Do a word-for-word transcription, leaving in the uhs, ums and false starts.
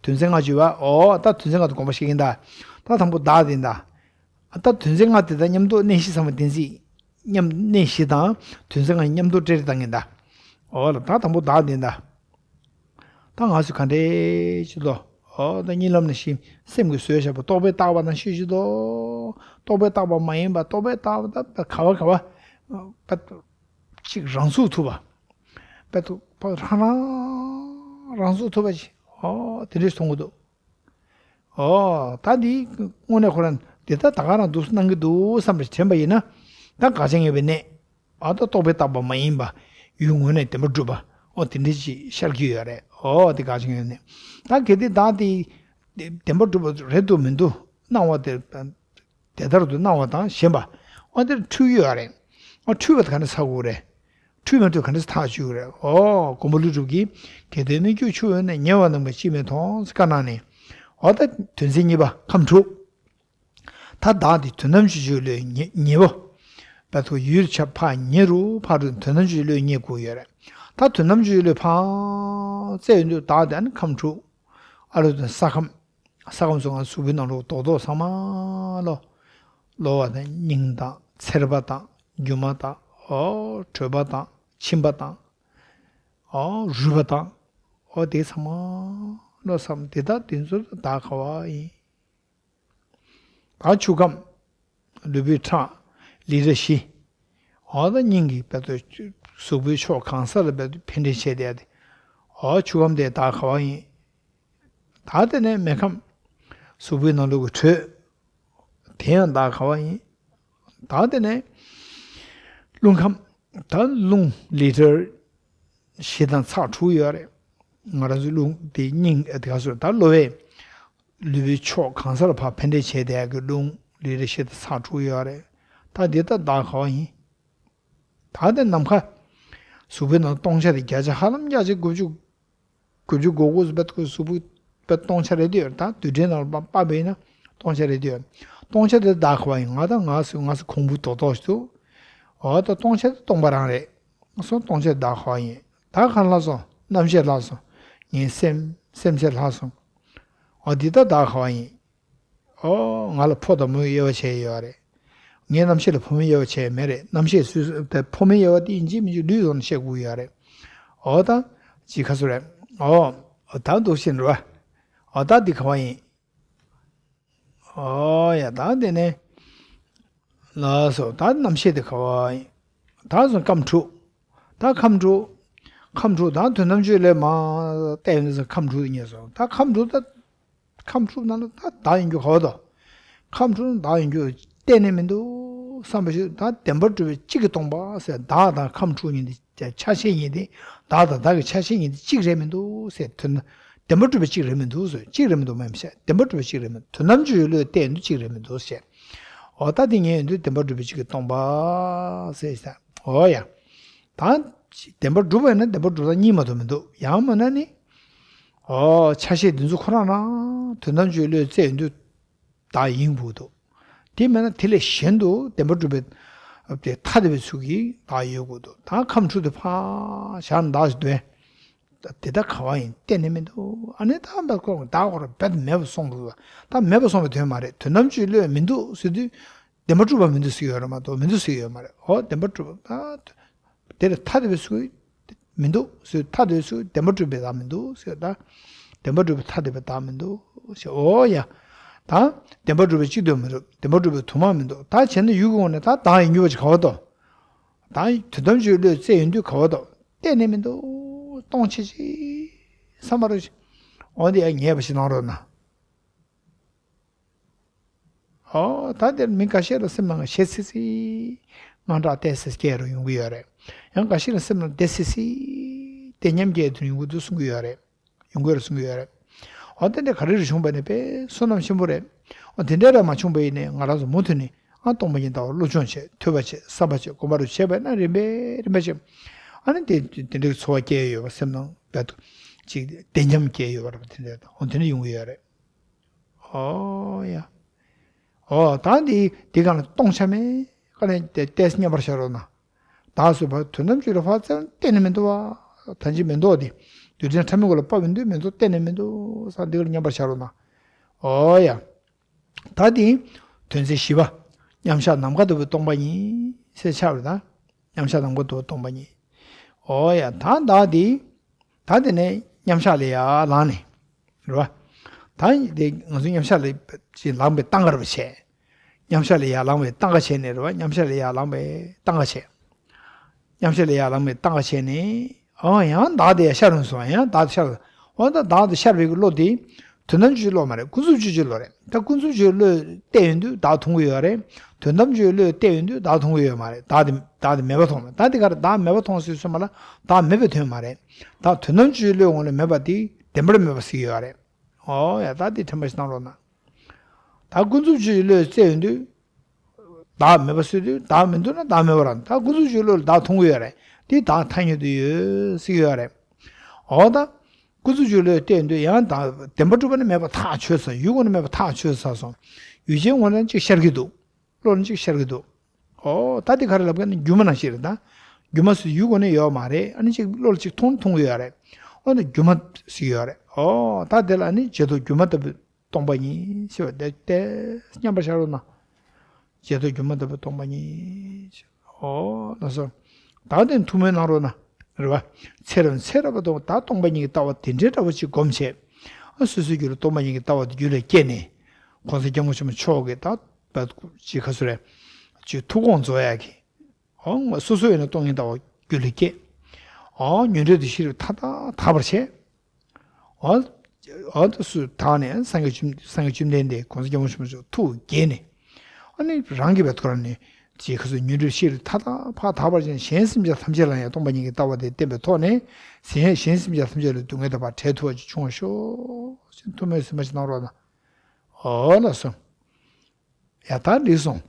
དོན་ཚན་ལྔ་བརྗོད་པ། ཨོ་ད་དོན་ཚན་ལྔ་དེ་དགོངས་པ་བཞེས་ཀྱིན་གདའ། ད་དང་པོ་བདག་དེ་གདའ། ད་དོན་ཚན་ལྔ་དེ་དང་མཉམ་དུ་གནས་གཞི་ཚང་མ་བདེན་ཚིག་མཉམ་གནས་གཞི་དང་དོན་ཚན་ལྔ་མཉམ་དུ་བཀྲལ་བཏང་གིན་གདའ། ཨོ་ལ་ད་དང་པོ་བདག་དེ་གདའ། ད་ང་ཚོས་ག་འདྲས་ཅིག་ལོ། ཨོ་ད་གཉིད་ལམ་ནས་ཤི་སེམས་ཀྱིས་བཟོས་བཞག་པ་རྟོག་པས་བཏགས་པ་དང་ཤོད་ཅིག་ལོ། རྟོག་པས་བཏགས་པ་མ་ཡིན་པ་རྟོག་པས་བཏགས་པ་ད་ག་བ་ག་བ། ཅིག་རང་ཚུགས་ཐུབ་པ། པད་དུ་ཕ་རང་རང་རང་སུ་ཐུབ་པ་ཞིག་ཨོ་དེ་འདྲས་མཐོང་གི་འདུག་ཨོ་ད་འདི་དངོས་གནས་ཁོ་རང་འདི་ལྟ་ད་ག་རང་འདུག་སྣང་གི་འདུག་བསམ་པ་ཞིག་དྲན་པ་ཡིན་ན། ད་དགག་བྱ་ངེས་པའི་གནས། ཨ་ད་རྟོག་པས་བཏགས་པ་མ་ཡིན་པ་ཡུལ་དངོས་གནས་བདེན་པར་གྲུབ་པ་ཨོ་དེ་འདྲས་ཅིག་ཤར་གྱི་ཡོད་རེད། ཨོ་དེ་དགག་བྱ་ངེས་པའི་གནས། ད་གལ་ཏེ་བདག་དེ་བདེན་པར་གྲུབ་པ་རེད་འདུག་མི་འདུག་སྣང་བ་དེ། དེ་ལྟར་དུ་སྣང་བ་དང་ཞེན་པ། ཨོ་དེར་འཁྲུལ་ཡོད་རེད། ཨོ་འཁྲུལ་བ་དེ་ག་འདྲ་ཚར་དགོས་རེད། འཁྲུལ་མི་འཁྲུལ་ག་འདྲ་ཐག་གཅོད་རེད། ཨོ་མགོན་པོ་ཀླུ་སྒྲུབ་ཀྱིས་གལ་ཏེ་སྨིག་རྒྱུ་ཆུ་འོད་ནས་ཉེ་བར་སྣང་བ་ཅིས་མི་མཐོང་བཀའ་གནང་ནས། ཨོ་ད་དོན་ཚན་གཉིས་པ་ཁམས་དྲུག་ད་བདག་དེ་དོན་དམ་ཆོས་ཅན་བློས་ཉེ་ཉེ་བོ། བ་ཐུག་ཡུལ་ཆ་ཕ་ཉེ་རུ་ཕ་རུ་དོན་དམ་ཆོས་ཅན་བློས་ཉེ་དགོས་ཡོད་རེད། ད་དོན་དམ་ཆོས་ཅན་བློས་ཕ་བཙལ་ཡོང་དུས་བདག་དེ་ཨ་ནི་ཁམས་དྲུག་ཨ་རུ་དང་ས་ཁམས། ས་ཁམས་སུ་ང་གཟུགས་པོའི་ནང་ལོགས་རྡོག་རྡོག་ཚང་མ་ལོ། གློ་བ་དང་སྙིང་དང་མཚེར་པ་དང་རྒྱུ་མ་དང་ཨོ་དྲོད་པ་དང་མཆིན་པ་དང་ཨོ་རུས་པ་དང་ཨོ་དེ་ཚང་མ་ལོ་བསམ་དེ་དག་དེ་ཚོ་བདག་ག་བ་ཡིན། ད་ཆུ་ཁམས། ལུས་པོའི་ཁྲག་ལི་ར་བཞི། འོ་ད་སྙིང་གི་བད་དོ་གཟུགས་པོའི་ཕྱོགས་གང་ས་ལ་བད་དོ་འཕེལ་འགྲིབ་བྱས་ཏེ་ཡ་དེ། འོ་ཆུ་ཁམས་དེ་བདག་ག་བ་ཡིན། ད་དེ་ནས་མེ་ཁམས། གཟུགས་པོའི་ནང་ལུགས་ཀྱི་དྲོད། དེ་ཡང་བདག་ག་བ་ཡིན། ད་དེ་ནས་རླུང་ཁམས། ད་རླུང་ལི་ཊར་བཞི་དང་ཚེག་དྲུག་ཡོད་རེད། ང་རང་ཚོའི་རླུང་དེ་སྙིང་དེ་ག་སོ་ད་གློ་བའི། ལུས་པོའི་ཕྱོགས་གང་སར་ཕར་འཕེལ་འགྲིབ་བྱས་བསྡད་ཀྱི་རླུང་ལི་ཊར་བཞི་དང་ཚེག་དྲུག་ཡོད་རེད། ད་འདི་ལྟ་བདག་ག་བ་ཡིན། ད་དེ་ནམ་མཁའ། གཟུགས་པོའི་ནང་སྟོང་ཆ་དེ་བརྒྱ་ཆ་ཧ་ལམ་བརྒྱ་ཆ་དགུ་བཅུ། དགུ་བཅུ་གོ་དགུ་ཟེར་བའི་གཟུགས་པོ་བའི་སྟོང་ཆ་རེད་དེ་ཡོད་ད་རྡུལ་ཕྲན་ནང་ལ་དཔག་པ་ཡིན་ན་སྟོང་ཆ་རེད་དེ་ཡོད། སྟོང་ཆ་དེ་བདག་ག་བ་ཡིན་ང་དང་ང་སུ་ང་སུ་གོང་བུ་རྡོག་རྡོག་ཞིག་འདུག་འོ་ད་སྟོང་ཆ་དེ་སྟོང་པ་རང་རེད། སོ་སྟོང་ཆ་བདག་ག་བ་ཡིན། ད་ག་ལྷག་སོང་རྣམ་ཤེས་ལྷག་སོང་། ངའི་སེམས་སེམས་ཤེས་ལྷག་སོང་། འོ་འདི་ད་བདག་ག་བ་ཡིན། ཨོ། ང་ལ་ཕོ་དང་མོའི་དབྱེ་བ་ཕྱེ་ཡོད་རེད། ངའི་རྣམ་ཤེས་ལ་ཕོ་མོའི་དབྱེ་བ་ཕྱེ་ཡོད་མེད་རེད། རྣམ་ཤེས་སུས་དེ་ཕོ་མོའི་དབྱེ་བ་དེ་ཡིན་གཅིག་མིན་གཅིག་ལུས་ཡོངས་ནས་ཤེས་དགོས་ཡོད་རེད། ཨོ་ད། ཅི་ཁ་སུ་རེད། ཨོ། ད་འདུག་ཤེས་འགྲོ་བ། ཨོ་ད་འདི་ག་བ་ཡིན། ཨོ་ཡ་ད་འདི་ནས། ལགས་སོ་ད་རྣམ་ཤེས་དེ་ག་བ་ཡིན། ད་སོང་ཁམས་དྲུག་ད་ཁམས་དྲུག་ཁམས་དྲུག་ད་དོན་དམ་ཆོས་ལས་མ་བལྟས་ཡོང་དུས་ཁམས་དྲུག་ཏུ་ངེས་སོ་ད་ཁམས་དྲུག་ད། ཁམས་དྲུག་ནང་ལ་ད་བདག་ཡིན་རྒྱུ་ག་བ་དོ། ཁམས་དྲུག་ནང་བདག་ཡིན་རྒྱུ་གཏན་ནས་མི་འདུག་བསམ་པ་ཞིག་ད་བདེན་པར་གྲུབ་པའི་གཅིག་གིས་སྟོང་པ་ཟེར་བདག་དང་ཁམས་དྲུག་གཉིས་དེ་ཆ་ཤས་གཉིས་དེ་བདག་དང་བདག་གི་ཆ་ཤས་གཉིས་དེ་གཅིག་རེད་མི་འདུག་ཟེར་དོན་བདེན་པར་གྲུབ་པའི་གཅིག་རེད་མི་འདུག་ཟེར་གཅིག་རེད་མི་འདུག་མེད་མི་ཤེས་བདེན་པར་གྲུབ་པའི་གཅིག་རེད་མི་འདུག་དོན་དམ་ཆོས་ཀྱི་བློས་བལྟས་ཡོང་དུས་གཅིག་རེད་མི་འདུག་ཟེར། འོ་ད་དེ་ངས་ཡོང་དུས་བདེན་པར་གྲུབ་པའི་གཅིག་གིས་སྟོང་པ་ཟེར་ཟེར་འོ་ཡ། ད་བདེན་པར་གྲུབ་པ་ཡིན་ན་བདེན་པར་གྲུབ་པ་གཉིས་མ་གཏོགས་མི་འདུག་ཡང་མིན་ན་ནི། ཨོ། ཆ་ཤས་འདི་ཚོ་ཁོ་རང་རང་དོན་དམ་ཆོས་ཀྱི་བློས་བཙལ་ཡོང་དུས་བདག་ཡིན་དགོས་འདུག་དེ་མིན་ན་དེ་ལས་གཞན་དུ་བདེན་པར་གྲུབ་པའི་དེ་ཐ་དད་པའི་ཚུལ་གྱིས་བདག་ཡོད་དགོས་འདུག་ད་ཁམས་དྲུག་དེ་ཕར་བཞག་ན་བདག་ཞིག་འདོན། དེ་ད་ག་བ་ཡིན་གཏན་ནས་མི་འདུག་ཨ་ནི་ད་བདག་ཁོ་རང་བདག་ཁོ་རང་རྦད་མེད་པར་སོང་འདུག་ད་མེད་པར་སོང་བའི་དོན་མ་རེད་དོན་དམ་ཆོས་ཀྱི་བློས་མི་འདུག་ཟེར་དུས་བདེན་པར་གྲུབ་པ་མི་འདུག་ཟེར་གྱི་ཡོད་རེད་མ་གཏོགས་མི་འདུག་ཟེར་གྱི་ཡོད་མ་རེད། ཨོ་བདེན་པར་གྲུབ་པ་ད། དེ་ལ་ཐ་དད་པའི་ཚུལ་མི་འདུག་ཟེར་ཐ་དད་པའི་ཚུལ་བདེན་པར་གྲུབ་པའི་བདག་མི་འདུག་ཟེར་ད། བདེན་པར་གྲུབ་པའི་ཐ་དད་པའི་བདག་མི་འདུག་ཟེར་ཨོ་ཡ། ད་བདེན་པར་གྲུབ་པའི་གཅིག་ཏུ་མི་འགྲུབ་བདེན་པར་གྲུབ་པའི་དུ་མ་མི་འདུག་ད་བྱས་ན་ཡུལ་གྱི་ངོས་ནས་ད་བདག་ཡིན་རྒྱུ་བ་ཅིག་ག་བ་དོ། ད་དོན་དམ་ཆོས་ཀྱི་བློས་བཙལ་ཡོང་དུས་ག་བ་དོ་གཏན་ནས་མི་འདུག་སྟོང་ཆེ་ཆེ་བསམ་པ་རུ་ཞིག་འོ་འདི་ཡ་ངེས་པ་ཞིག་གནང་རོགས་གནང་། ཨོ་ད་དེར་མི་འགའ་ཤས་ལ་སེམས་ནང་ཞེ་སི་སི། དངངས་སྐྲག་ཏོག་ཙམ་སྐྱེ་རུ་ཡོང་གི་ཡོད་རེད། ཡང་འགའ་ཤས་ལ་སེམས་ནང་བདེ་སི་སི། བདེ་ཉམས་སྐྱེ་དུ་ཡོང་གི་འདུག་གསུང་གི་ཡོད་རེད། ཡོང་གི་ཡོད་རེད་གསུང་གི་ཡོད་རེད། ཨོ་དེ་འདྲ་ག་རེ་རེ་བྱུང་བ་ནི་དཔེ་བསོད་ནམས་ཆེན་པོ་རེད། ཨོ་དེ་འདྲ་ར་མ་བྱུང་བ་ཡིན་ནའི་ང་རང་ཚོ་མུ་མཐུད་ནས་ཨ་སྟོང་པ་ཉིད་ལྟ་བ་སློབ་སྦྱོང་བྱེད་ཐོས་པ་བྱེད་བསམ་པ་བྱེད་སྒོམ་པ་རུ་བྱེད་པ་ན་རིམ་པས་རིམ་པས་བྱེད། ཨ་ནི་དེ་དེ་འདྲའི་ཚོར་བ་སྐྱེ་ཡོད་པ་སེམས་ནང་བད་དུ་ཅིག་བདེ་ཉམས་སྐྱེ་ཡོད་པ་རེད་པ་དེ་འདྲ་ཨོ་དེ་འདྲ་ཡོང་གི་ཡོད་རེད། ཨོ་ཡ། ཨོ་ད་འདི་འདི་ག་ལ་སྟོང་ཆ་མེད་ག་ལ་དེ་ཏེས་མཉམ་པར་བྱ་རོགས་གནང་། བདག་སོགས་པ་དོན་དམ་ཆོས་ལ་ཕར་བཙལ་གཏན་ནས་མི་འདུག་བ། ད་ཅི་མི་འདུག་དེ། རྡུལ་ཕྲན་ཕྲ་མོའི་སྒོ་ལ་དཔག་པའི་འདུ་མི་འདུག་གཏན་ནས་མི་འདུག་ས་འདི་ག་ལ་མཉམ་པར་བཞག་རོགས་གནང་། འོ་ཡ། ད་དེ་དོན་ཚན་བཞི་པ། མཉམ་གཞག་ནམ་མཁའ་ལྟ་བུའི་སྟོང་པ་ཉིད་ཟེར་ཆགས་པ་རེད་ད། མཉམ་གཞག་ནམ་མཁའ་ལྟ་བུའི་སྟོང་པ་ཉིད། འོ་ཡ། ད་ད་དེ། ད་དེ་ནས་མཉམ་གཞག་ལས་ཡར་ལངས་ནས། རེད་བ། ད་དེ་ང་ཚོ་མཉམ་གཞག་ལས་ཅིག་ལངས་པའི་སྟངས་ཀ་རེད་བ་བྱས། མཉམ་གཞག་ལས་ཡར་ལངས་པའི་སྟངས་ཀ་བྱས་ནས་རེད་བ། མཉམ་གཞག་ལས་ཡར་ལངས་པའི་སྟངས་ཀ་བྱས། མཉམ་གཞག་ལས་ཡར་ལངས་པའི་སྟངས་ཀ་བྱས་ནས། ཨོ་ཡང་བདག་དེ་ཡར་ཤར་ཡོང་སོང་། ཡང་བདག་དེ་ཤར། འོ་ད་བདག་དེ་ཤར་བའི་བློ་དེ། དོན་དམ་དཔྱོད་བློ་མ་རེད། ཀུན་རྫོབ་དཔྱོད་བློ་རེད། ད་ཀུན་རྫོབ་དཔྱོད་བློས་བལྟས་ཡོང་དུས་བདག་མཐོང་གི་ཡོད་རེད། དོན་དམ་དཔྱོད་བློས་བལྟས་ཡོང་དུས་བདག་མཐོང་གི་ཡོད་མ་རེད། བདག་དེ་བདག་དེ་མེད་པ་མཐོང་མ། ད་དེ་ག་རེ་བདག་མེད་པ་མཐོང་ཟེར་སོང་བ་ལ་བདག་མེད་པའི་དོན་མ་རེད། ད་དོན་དམ་དཔྱོད་བློའི་ངོས་ནས་མེད་པ་དེ་བདེན་པར་མེད་པ་ཟེར་གྱི་ཡོད་རེད། ཨོ་ཡ། ད་དེ་དྲན་པ་ཞིག་གནང་རོགས་གནང་། ད་ཀུན་རྫོབ་དཔྱོད་བློས་བལྟས་ཡོང་དུས། བདག་མེད་པ་ཟེར་དུས་བདག་མི་འདུག་ན་བདག་མེད་པ་རང་། ད་ཀུན་རྫོབ་དཔྱོད་བློ་ལ་བདག་མཐོང་གི་ཡོད་རེད། དེ་བདག་ཐ་སྙད་དུ་ཡོད་ཟེར་གྱི་ཡོད་རེད། འོ་ད། ཀུན་རྫོབ་དཔྱོད་བློས་བལྟས་དུས་ཡང་བདག་བདེན་པ་གྲུབ་པ་ནི་མེད་པ་ཐག་ཆོད་ཚར། ཡུལ་ངོ་ནས་མེད་པ་ཐག་ཆོད་ཚར་སོང་། ཡུལ་ཅན་ངོ་ནས་ཅིག་ཤར་གྱི་འདུག་བློ་ནི་ཅིག་ཤར་གྱི་འདུག་འོ་ད་དེ་ག་རེ་ལབ་མཁན་ནི་སྒྱུ་མ་ནང་བཞིན་རེད་ད། སྒྱུ་མ་ཟེར་ཡུལ་ངོ་ནས་ཡོད་མ་རེད། ཨ་ནི་ཅིག་བློ་ལ་ཅིག་མཐོང་མཐོང་གི་ཡོད་རེད། འོ་ན་སྒྱུ་མ་ཟེར་གྱི་ཡོད་རེད། འོ་ད་དེ་ལ་ནི་བྱེད་རྟོག་སྒྱུ་མ་ལྟ་བུ། སྟོང་པ་ཉིད་ཞེས་པ་དེ་ཏེ་མཉམ་པར་བཞག་རོགས་གནང་། བྱེད་རྟོག་སྒྱུ་མ་ལྟ་བུ་སྟོང་པ་ཉིད། ཨོ་ལགས་སོ། ད་དེ་ཐུགས་སྨོན་གནང་རོགས་གནང་། རེད་བ། ཚེ་རབས་ཚེ་རབས་དང་ད་སྟོང་པ་ཉིད་ཀྱི་ལྟ་བ་དེ་འདྲའི་འདྲ་བོ་ཅིག་སྒོམ་བྱས། ཨ་སོ་སོའི་རྒྱུད་ལ་སྟོང་པ་ཉིད་ཀྱི་ལྟ་བ་དེ་རྒྱུད་ལ་སྐྱེས་ནས། ༸གོང་ས་༸སྐྱབས་མགོན་ཆེན་པོ་མཆོག་གིས་ད་བ་ཅིག་ག་ཚོད་རེད། ཅིག་ཐུགས་དགོངས་རྫོགས་ཡག་གི་ཨོ་སོ་སོ་ཡིན་ན་སྟོང་ཉིད་ལྟ་བ་རྒྱུད་ལ་སྐྱེས། ཨོ་ཉོན་སྒྲིབ་དེ་ཤེས་རབ་མཐའ་དག་དག་པར་བྱས། ཨོ་ཨོ་དུ་སུ་དག་ནས་སངས་རྒྱས་བཅོམ་སངས་རྒྱས་བཅོམ་ལྡན་འདས་༸གོང་ས་༸སྐྱབས་མགོན་ཆེན་པོ་མཆོག་ཐུགས་དགྱེས་ནས། ཨ་ནི་རང་གིས་བས་ཐོ་ར་ནས་ཅིག་ག་ཚོད་ཉོན་སྒྲིབ་ཤེས་རབ་མཐའ་དག་ཕར་དག་པར་བྱས་ནས་གཞན་སེམས་ཅན་ཐམས་ཅད་ལ་ཡང་སྟོང་པ་ཉིད་ཀྱི་ལྟ་བ་དེ་བསྟན་པའི་ཐོག་ནས་གཞན་གཞན་སེམས་ཅན་ཐམས་ཅད་ལ་སྡུག་བསྔལ་དང་བར་བྲལ་ཐུབ་པ་ཅིག་བྱུང་བར་ཤོག་ཅེས་ཐུགས་སྨོན་སེམས་པ་ཞིག་གནང་རོགས་གནང་། ཨོ་ལགས་སོ། ཡ་ད་འགྲིག་སོང་